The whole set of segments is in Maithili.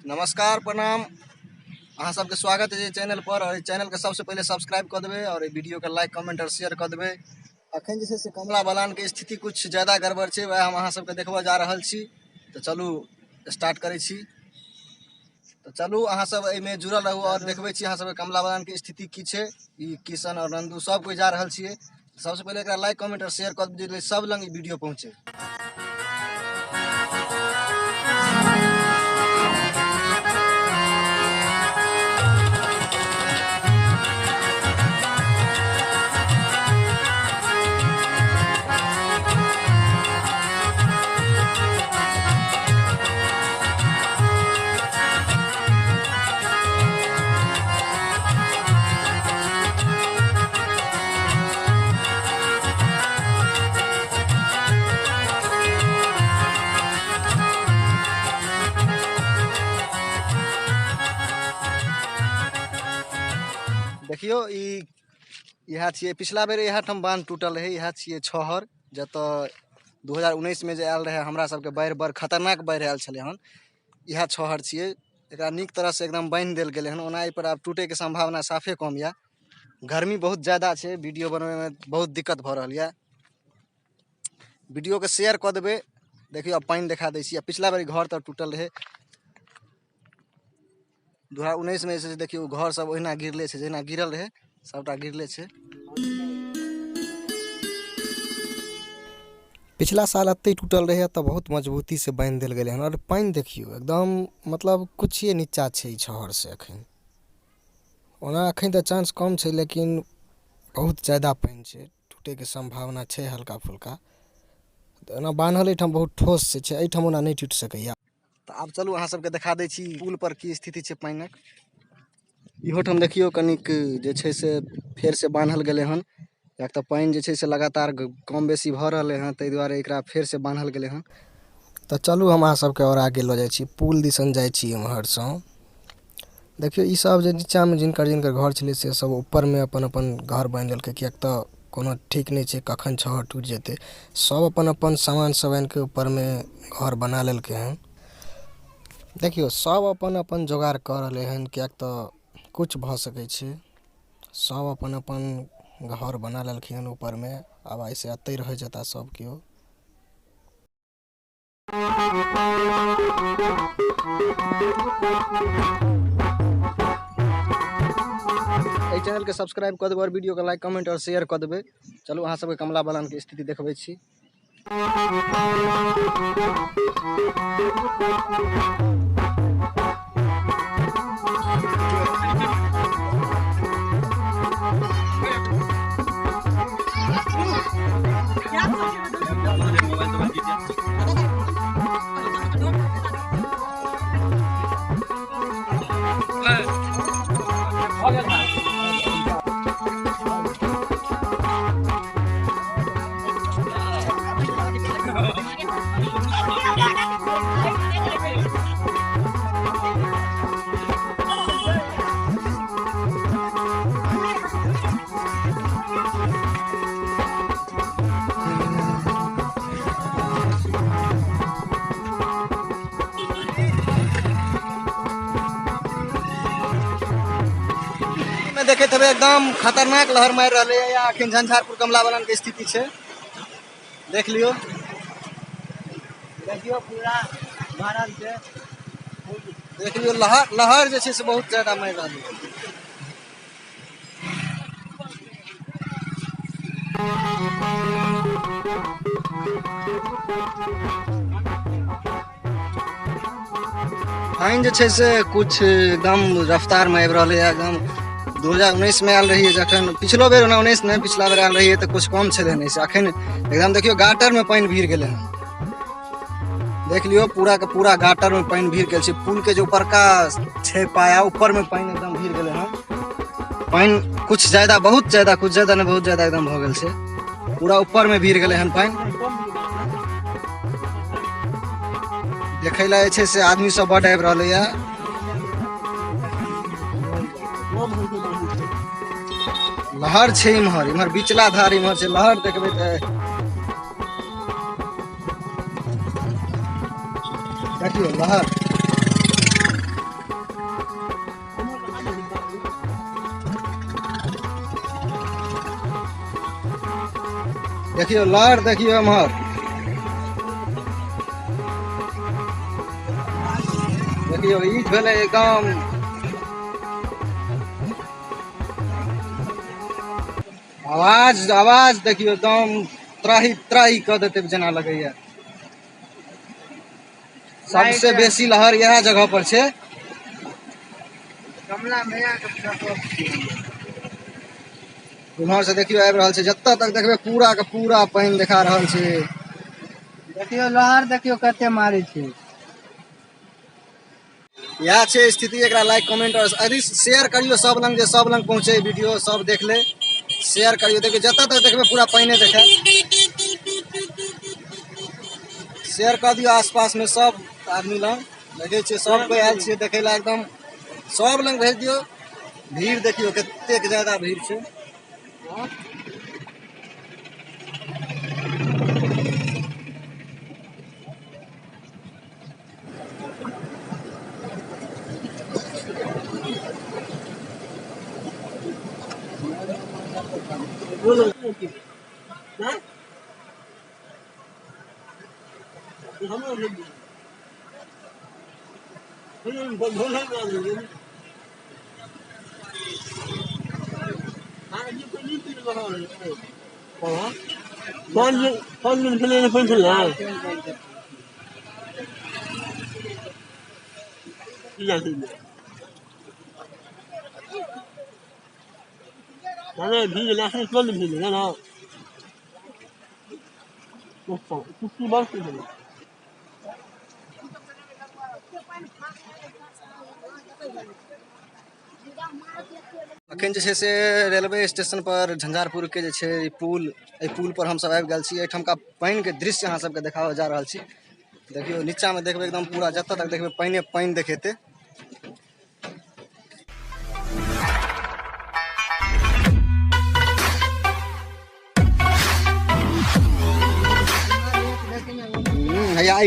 नमस्कार, प्रणाम, अहाँ सबके स्वागत है चैनल पर। और चैनल के सबसे पहले सब्सक्राइब कर देबै और वीडियो के लाइक, कमेंट और शेयर कर देबै। अखन जे छै से कमला बलान के स्थिति कुछ ज्यादा गड़बड़ छै, वएह हम अहाँ सबके देखबऽ जा रहल छी। तऽ चलू स्टार्ट करै छी। तऽ चलू अहाँ सब एहिमे जुड़ल रहू और देखबै छी अहाँ सबके कमला बलान के स्थिति की छै। ई किशन और नंदू सब कोइ जा रहल छियै। सबसे पहले एकरा लाइक, कमेंट और शेयर कर दियौ, सब लग ई वीडियो पहुँचे। देखियो ई इएह छियै, पिछला बेर इएह ठाम बांध टूटल रहै। इएह छियै छहर, जतऽ 2019 में जे आयल रहै हमरा सबके बाढ़ि, बड़ खतरनाक बाढ़ि आयल छलै हन। इएह छहर छियै, एकरा नीक तरह से एकदम बान्हि देल गेलै हन। ओना एहि पर आब टूटैके सम्भावना साफे कम यऽ। गर्मी बहुत ज्यादा छै, वीडियो बनबैमे बहुत दिक्कत भऽ रहल यऽ। वीडियो के शेयर कऽ देबै। देखियौ आब पानि देखा दै छी। आ पिछला बेर घर तर टूटल रहै 2019 में जे छै से, देखियौ घर सब ओहिना गिरले छै, जहिना गिरल रहै सबटा गिरले छै। पिछला साल एते टूटल रहै तऽ बहुत मजबूती से बान्हि देल गेलै हन। और पानि देखियौ एकदम मतलब कुछे नीचा छै ई छहर से अखन। ओना अखन तऽ चांस कम छै, लेकिन बहुत ज्यादा पानि छै, टूटैके सम्भावना छै हल्का फुल्का। ओना बान्हल एहिठाम बहुत ठोस से छै, एहिठाम ओना नहि टूटि सकैया। तऽ आब चलू अहाँ सबके देखा दै छी पुल पर की स्थिति छै पानिक। इहो ठाम देखियौ कनिक जे छै से फेर से बान्हल गेलै हन, किएक तऽ पानि जे छै से लगातार कम बेसी भऽ रहलै हन, ताहि दुआरे एकरा फेर से बान्हल गेलै हन। तऽ चलू हम अहाँ सबके आओर आगे लऽ जाइ छी, पुल दिसन जाइ छी एम्हरसँ। देखियौ ई सब जे नीचाँमे जिनकर जिनकर घर छलै से सब ऊपरमे अपन अपन घर बान्हि लेलकै, किएक तऽ कोनो ठीक नहि छै कखन छहर टूटि जेतै। सब अपन अपन सामान सब आनिके ऊपरमे घर बना लेलकै हन। देखियौ सब अपन अपन जोगाड़ कऽ रहलै हन, किएक तऽ किछु भऽ सकै छै। सब अपन अपन घर बना लेलखिन हन ऊपरमे, आब आइसँ एतहि रहै जेता सब केओ। एहि चैनल के सब्सक्राइब कऽ देबै और वीडियो के लाइक, कमेंट और शेयर कऽ देबै। चलू अहाँ सबके कमला बलान के स्थिति देखबै छी। देखैत हेबै एकदम खतरनाक लहर मारि रहलै या अखन झंझारपुर कमला बलान के स्थिति छै। देख लियौ, देखियौ पूरा भरल छै। देख लियौ लहर, लहर जे छै से बहुत ज्यादा मारि रहल है। पानि जे छै से कुछ एकदम रफ्तार में आबि रहलै है। एकदम 2019 में आयल रहियै जखन, पिछलो बेर ओना 19 नहि, पिछला बेर आयल रहियै तऽ कुछ कम छलै हन। अखन एकदम देखियौ गाटर में पानि भीड़ गेलै हन। देख लियौ पूरा के पूरा गाटर में पानि भीड़ गेल छै। पुल के जे ऊपरका छै पाया, ऊपर में पानि एकदम भीड़ गेलै हन। पानि कुछ ज्यादा, बहुत ज्यादा, कुछ ज्यादा नहि, बहुत ज्यादा एकदम भऽ गेल छै। पूरा ऊपर में भीड़ गेलै हन पानि। देखै लए जे छै से आदमी सब बड आबि रहलैया। लहर छै इम्हर, इम्हर बिचला धार इम्हर छै, लहर देखबै तऽ देखियौ लहर। देखियो लहर देखियो एम्हर। देखियो ई भेलै एकदम आवाज आवाज देखियो एकदम त्राही त्राही कऽ देतै जेना लगैया। सबसे बेसी लहर इएह जगह पर छै। कमला मैया के प्रकोप। उम्हर से देखियो आबि रहल छै, जतऽ तक देखबै पूरा के पूरा पानि देखा रहल छै। देखियो लहर देखियो कते मारै छै। इएह छै स्थिति। एकरा लाइक कमेंट और यदि शेयर करियो सब लग, जे सब लग पहुँचे वीडियो, सब देख ले, शेयर करियो। देखियो जतऽ तक देखबै पूरा पानि देखायत। शेयर कऽ दियौ आसपास में सब आदमी लग। देखै छियै सब कोइ आयल छियै देखै लए, एकदम सब लग भेज दियौ। भीड़ देखियौ कतेक ज्यादा भीड़ छै। अखन जे छै से रेलवे स्टेशन पर झंझारपुर के जे छै पुल, एहि पुल पर हमसब आबि गेल छी। एहिठामका पानि के दृश्य अहाँ सबके देखाबऽ जा रहल छी। देखियौ नीचा में देखबै एकदम पूरा जतऽ तक देखबै पानि पानि देखेतै। हैया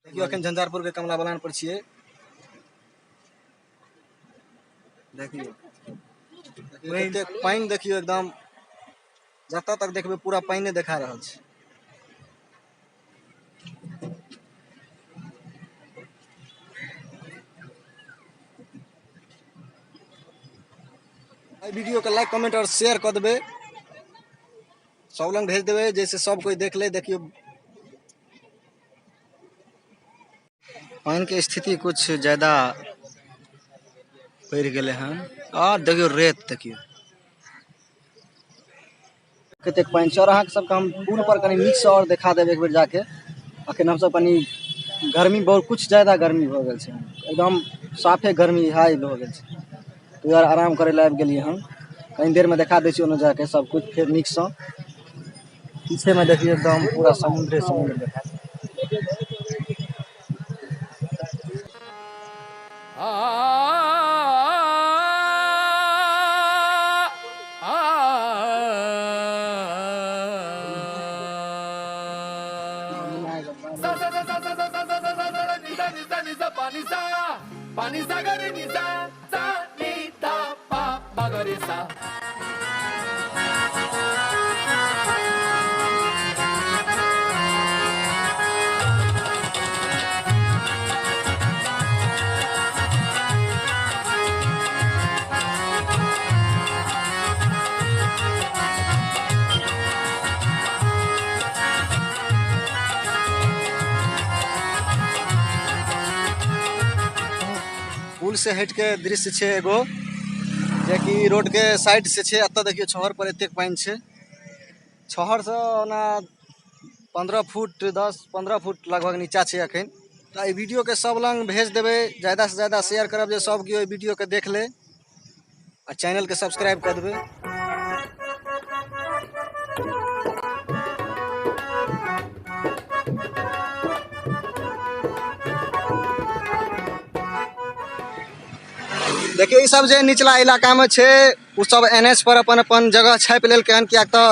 देखियौ अखन झंझारपुर के कमला बलान पर छियै। देखियौ कतेक पानि देखियौ एकदम जतऽ तक देखबै पूरा पानि देखा रहल छै। एहि वीडियो के लाइक कमेंट और शेयर कऽ देबै, सब लग भेज देबै जैसे सब कोइ देख ले। देखियौ पानि के स्थिति कुछ ज्यादा बढ़ि गेलै हन। और देखियौ रेत देखियौ कतेक पानि छै। और अहाँके सबके हम पुल पर कनि नीकसँ और देखा देब एक बेर जाके। अखन हमसब कनि गर्मी बहुत कुछ ज्यादा गर्मी भऽ गेल छै, एकदम साफे गर्मी हाई भऽ गेल छै। तऽ यार आराम करै लए आबि गेलियै हन। कनि देरमे देखा दै छी ओन्ने जाके सब कुछ फेर नीकसँ। पीछेमे देखियौ एकदम पूरा समुद्रे समुद्र देखायत। पुल से हट के दृश्य छै एगो जेकि रोड के साइड से छै। एतऽ देखियौ छहर पर एतेक पानि छै। छहर से ओना 15 फुट 10-15 फुट लगभग नीचा छै अखन। तऽ एहि वीडियो के सब लग भेज देबै, ज्यादा से ज्यादा शेयर करब जे सब केओ एहि वीडियो के देख ले। आ चैनलके सब्सक्राइब कऽ देबै। देखियौ ई सब जे निचला इलाकामे छै ओ सब एन एच पर अपन अपन जगह छापि लेलकै हन, किएक तऽ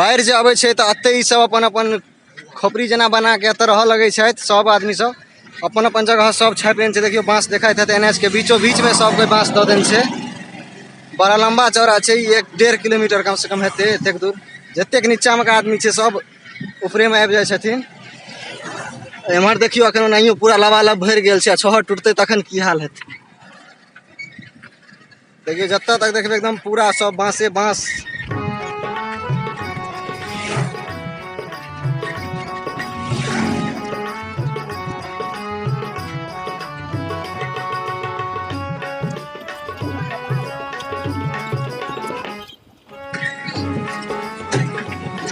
बाढ़ि जे अबै छै तऽ एतै ई सब अपन अपन खोपड़ी जेना बनाके एतऽ रहऽ लगै छथि। सब आदमी सब अपन अपन जगह सब छापि लेने छै। देखियौ बाँस देखाइत हेतै, एन एच के बीचो बीचमे सब कोइ बाँस दऽ देने छै। बड़ा लम्बा चौड़ा छै, ई 1.5 किलोमीटर कम से कम हेतै एतेक दूर। जतेक नीचाँमे के आदमी छै सब ऊपरेमे आबि जाइ छथिन। एम्हर देखियौ एखन ओनाहियो पूरा लबालब भरि गेल छै, आ छहर टूटतै तखन की हाल हेतै। देखियौ जतऽ तक देखबै एकदम पूरा सब बाँसे बाँस।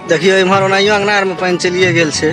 देखियौ इम्हर ओनाहियो अंगना आरमे पानि चलिए गेल छै।